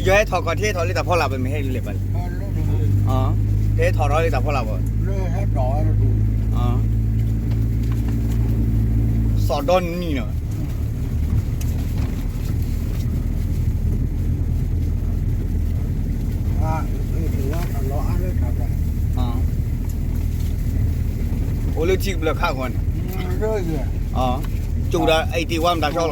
ယဟဲထီၣ်ကီၢ်ထံးထီၣ်လၢတၢ်ဖီလာ် ပမ့ၢ်ဟဲလၢၤဘၣ်လဲၣ်, ဟဲထီၣ်ထီၣ်လၢတၢ်ဖီလာ်ဘၣ်, စီၤဒီနံၤနီၤ, အိၣ်လၢထံကဘျၢၣ်ခးဂီၤန့ၣ်, ကၠိဒီး eighty one မတၤဆီလီၤ.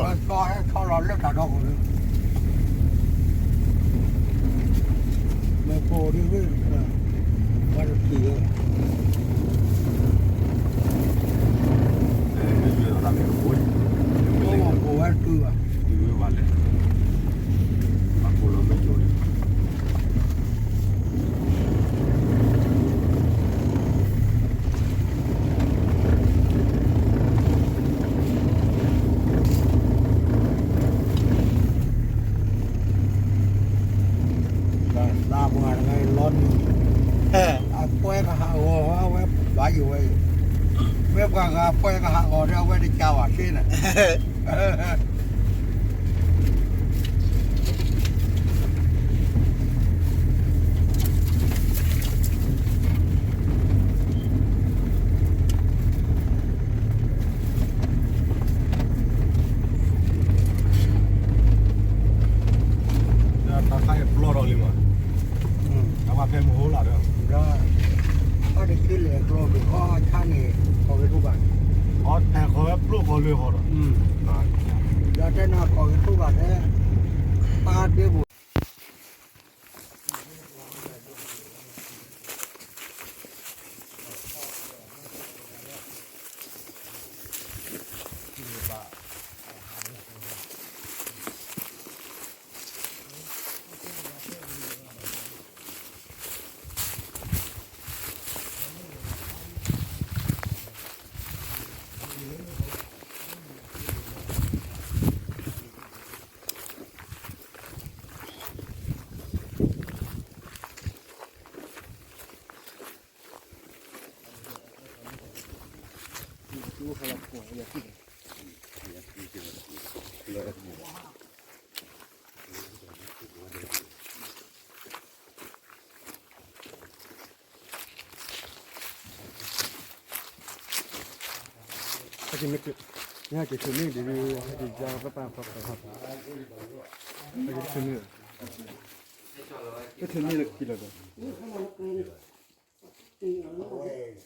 သးပှၢ်တဂၤအံၤလီၤ, အပှဲကဟးဂီၤဝဲ, ဝဲဘၣ်ယိၣ်ဝဲအံၤ, ဝဲပှၤဂၤပှဲကဟးဂီၤဒီးအဝဲတကးဘၣ်သ့န့ၣ်. တၢ်ခါအံၤပျီထီၣ်လံမး, တၢ်ဖဲမဟိလၢဒီး, အီၣ်တဆံလဲၤကျီဘၣ်အီၣ်ဆါန့ၣ်, ခီဝဲပျိၢ်ခီလၢခီဒီး, ဒီးတဲနၤခီဝဲပျိၢ်ဘၣ်တဲ, ပၢ်ဒ့ပူၤ ဟဲက့ၤထုးန့ၢ်ဒ်, ဟဲက့ၤယါပတၢ်ဖီတၢ်ဖီ, ဟဲက့ၤထုးန့ၢ်, ဟဲထုးန့ၢ်လၢခံလီၤဒီး, ဝံၤပာ်ဝဲဒ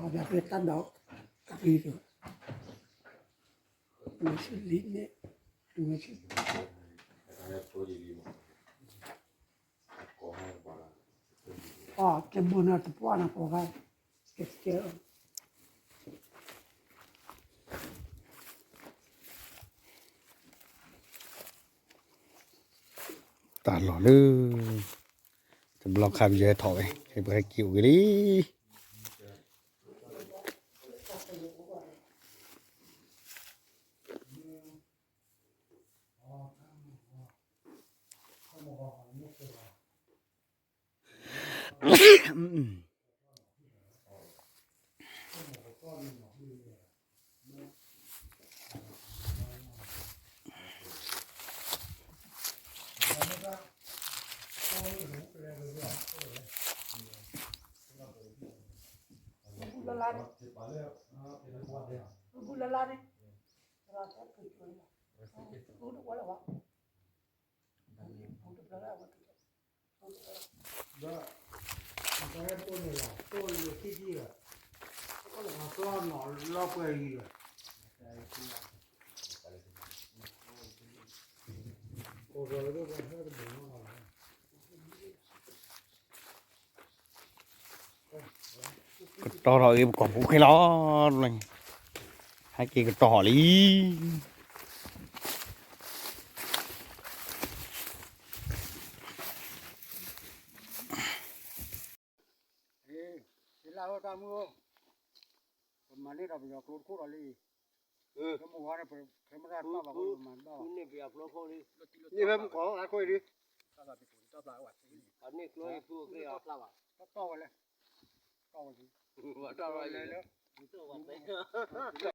ၣ်ဖဲတၢ်ဒီးအဂ့ၤဒီး, မ့ၢ်ဆူလံန့ၣ်, မ့ၢ်ဆူ, အီၣ်ကဲဘိနၤတပှၢ်နၤပှၤဂၤ, ကဲကဲ, တၢ်လီၢ်လၢ တဘျီခါပယီၤဟဲထီၣ်ဝဲ, ဟဲပဟဲက့ၤအိၣ်ဂ့ၤလံ. ဒီး နကဟဲတိၢ်န့ၣ်လီၤ, တိၢ်လၢခံထံၣ်လီၤ, အကျီနီၢ်လီၤပှဲၤအံၤလီၤ, အိၣ်ဒီးလၢပှၤဟဲတဘျုးနီၢ်လီၤ. ကတီၤထီၣ်အံၤပကီၢ်ဖိခဲလီၤ, ဟဲက့ၤကတီၤထီၣ်လံ. လၢဟိတၢ်မုၢ်, ပမၤန့ၢ်ဒီးပယီၤကျိတခိၣ်ဒီးလံ, မုၢ်ဝါန့ၣ် ပခဲမုၢ်တၢ်တဘၣ်ဘၣ်, ပမၤတဘၣ်ဘၣ်, န့ၣ်ဖဲမုၢ်ကီၢ်အါခိၣ်လံ, န့ၣ်ဖဲမုၢ်ကီၢ်အါခိၣ်လံ, န့ၣ်ကျိဖုအကျဲအီၤ, တၢ်ဝဲလဲၣ်, တၢ်ဝဲလဲၣ်, တၢ်ဝဲလဲၣ်,